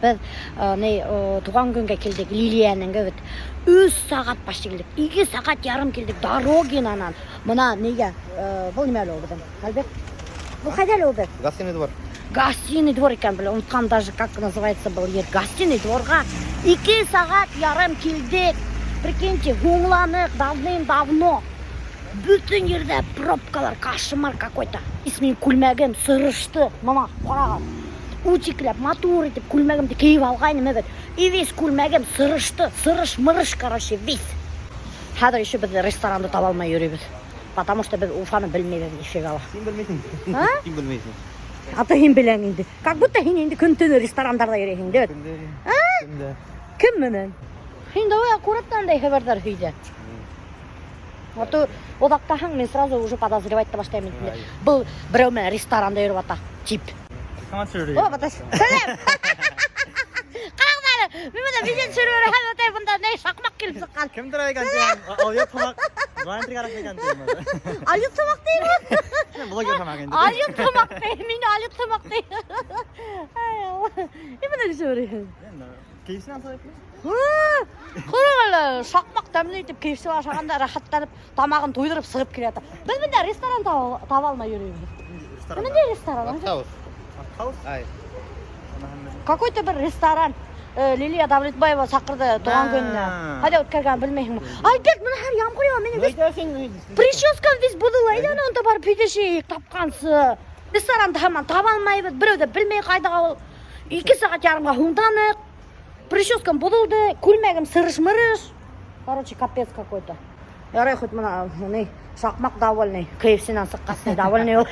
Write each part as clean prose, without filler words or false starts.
Беҙ ни тыуған көнгә килдек Лилиянең бит. 3 сәғәт почти килдек. 2 сәғәт ярым килдек Дорогинанан. Бына нигә? Был нимә әле ул беҙҙең? Хәлбек? Был ҡайҙа әле ул беҙ? Гостиный двор. Гостиный двор икән, бля, онотҡан даже, как называется был ер. Гостиный дворға 2 сәғәт ярым килдек. Прикиньте, һуңланыҡ давным-давно. Бөтөн ерҙә пробкалар, кошмар какой-то. Минең күлмәгем сырышты. Мына, ҡарағыҙ. Үтекләп, матур итеп күлмәгемде кейеп алғайным, бит. И весь күлмәгем сырышты, сырыш-мырыш, короче, весь. Хәҙер еще беҙ ресторанды таба алмай йөрөйбөҙ. Потому что беҙ Уфаны белмәйбеҙ нифига ла. Һин белмәйһең. А? Һин белмәйһең. А то һин беләң инде. Как будто һин инде көн-төнө ресторандарҙа йөрөйһөң, бит. Кемдә? Кемдә? Кем менән? Һин давай аккуратно андай хәбәрҙәр һөйҙә. А то оҙаҡтаһаң, мин сразу уже подозревать итә башлайым инде. Был берәү менән ресторанда йөрөп ята, тип. Камат О, баташ. Сәләм. Ҡарағыҙ әле, мин бында видео төшөрөп йөрөм, атай бында ни шаҡмаҡ килеп сыҡҡан. Кем тора икән тием? Алйот тамаҡ. Блогер кәрәк икән тием. Алйот тамаҡ тием. Блогер тамаҡ инде. Алйот тамаҡ тием, мине алйот тамаҡ тием. Ай, Алла. Нимә төшөрөп йөрөйһөң? KFC алып. Ҡарағыҙ әле, шаҡмаҡ тәмле итеп KFC ашағанда рәхәтләнеп, тамағын туйҙырып сығып килә ята. Беҙ бында ресторан таба алмай йөрөйбөҙ. Ниндәй ресторан? Артхаус. Артхаус? Ай. Какой-то бер ресторан. Лилия Давлетбаева саҡырҙы тыуған көнөнә. Ҡайҙа үткәргәнен белмәйһеңме? Альберт, бына хәҙер ямғыр яуа, минең весь прическам весь боҙола. Әйҙә унда барып һөйләшәйек тапҡансы. Ресторанды һаман таба алмайбыҙ, берәү ҙә белмәй ҡайҙа ул. 2 сәғәт ярымға һуңданыҡ. Прическам боҙолдо, күлмәгем сырыш-мырыш. Короче, капец какой-то. Ярай хоть бына ни шаҡмаҡ довольный, KFC-нән сыҡҡас ни довольный ул.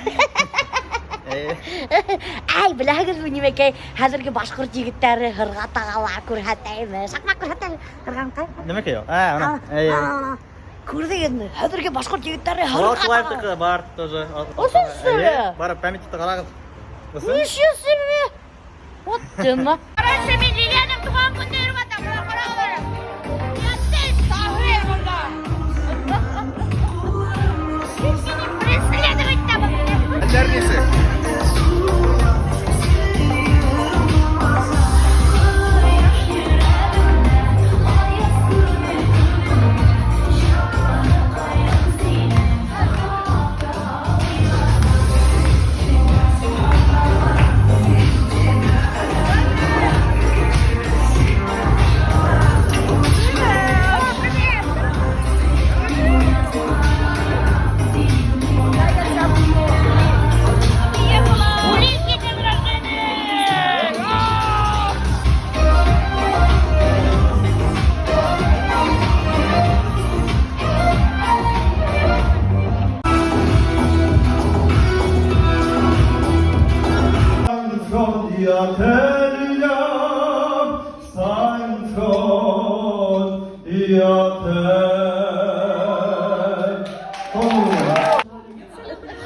Ай, беләһегеҙме нимәкәй, хәҙерге башҡорт егеттәре һырға тағалар күрһәтәйме? Шаҡмаҡ күрһәтә, һырған ҡай? Нимәкәй ул? А, ана. Эй. Күрҙегеҙме? Хәҙерге башҡорт егеттәре Салават һырға Юлаевтыҡы тағалар. бар тоже. Ысын что ли? Барып памятникты ҡарағыҙ. Ничего себе! Вот ты на. Короче, мин Лилияның тыуған көнөнә йөрөп ятам. Бына ҡарағыҙ әле. Ятты, бында. Преследовать там. Дәрнесе.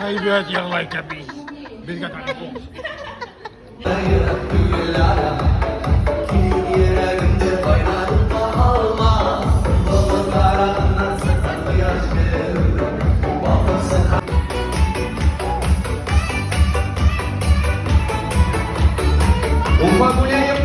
Хәйбәт йырлай кәбей. Беҙгә таныҡ. Уфа гуляем!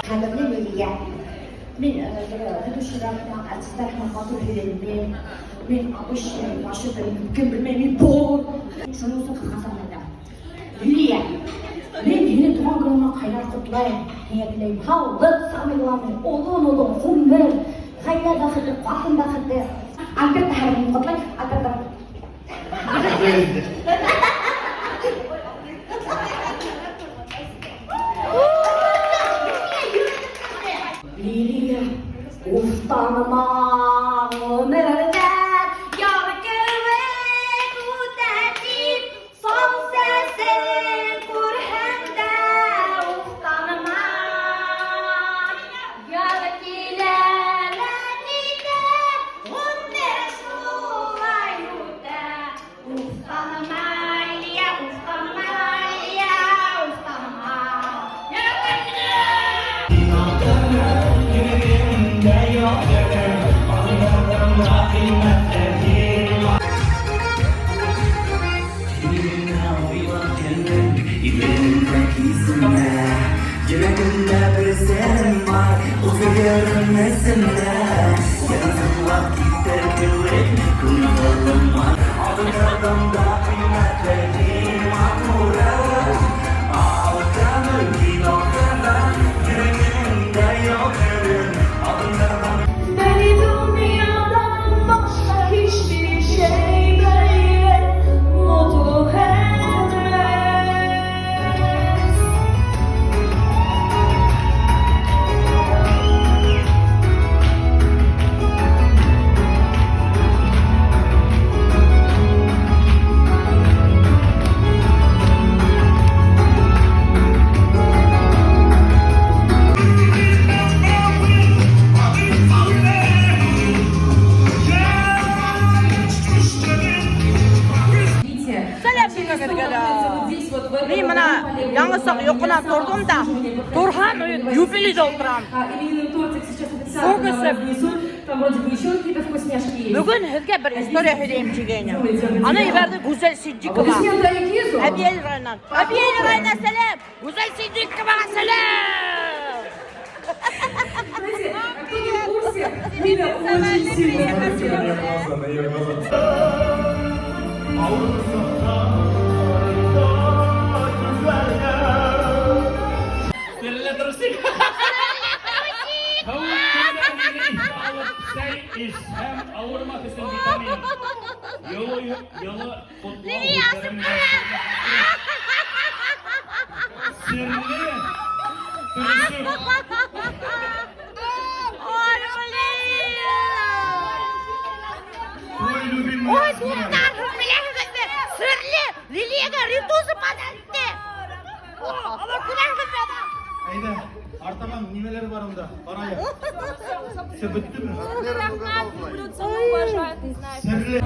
Ҡәҙерле Лилия, мин ведущийҙар һымаҡ, артистар һымаҡ матур һөйләнмәйем. Мин обычный, вообще-то кем белмәй, мин повар. Шуның өсөн ҡыҫҡаса әйтәм. Лилия, мин һине тыуған көнөңә ҡайнар ҡотлайым. Һиңә теләйем һаулыҡ, самый главный, оҙон-оҙон ғүмер, ғаилә бәхете, ҡатын бәхете. Альберт хәҙер мине ҡотлай, Альберт. Лилия, уфтанма ғүмерҙәр яр кеүек үтә тип, сал сәсен күрһәң дә уфтанма. Beni dünyadan başka hiçbir şey böyle mutlu etmez. Мин бына яңы саҡ йоҡонан торҙом да, торһам, юбилейҙа ултырам. Именинный тортик сейчас официально Сколько нам разнесут. Там вроде бы еще какие-то вкусняшки есть. Бөгөн һеҙгә бер история һөйләйем тигәйнем. Аны ебәрҙе Гүзәл Ситдиҡова. Аплодисменты Айгизу. Әбйәлил районынан. Әбйәлил районына сәләм! Гүзәл Ситдиҡоваға сәләм! Знаете, а кто не в курсе, Миля очень сильно хотела. Серле трусик. Alıp sen iç. Hem avurmak için vitamin. Yolu yolu kutlu. Sirli trusik. Ой, блин! Твой любимый. Ой, дуҫтар, беләһегеҙме? Серле Лилияға ритузы подаритте. Ана күрәһегеҙме ана? Әйҙә, артабан нимәләр бар унда? Ҡарайыҡ. Все бөттөмө? Серле.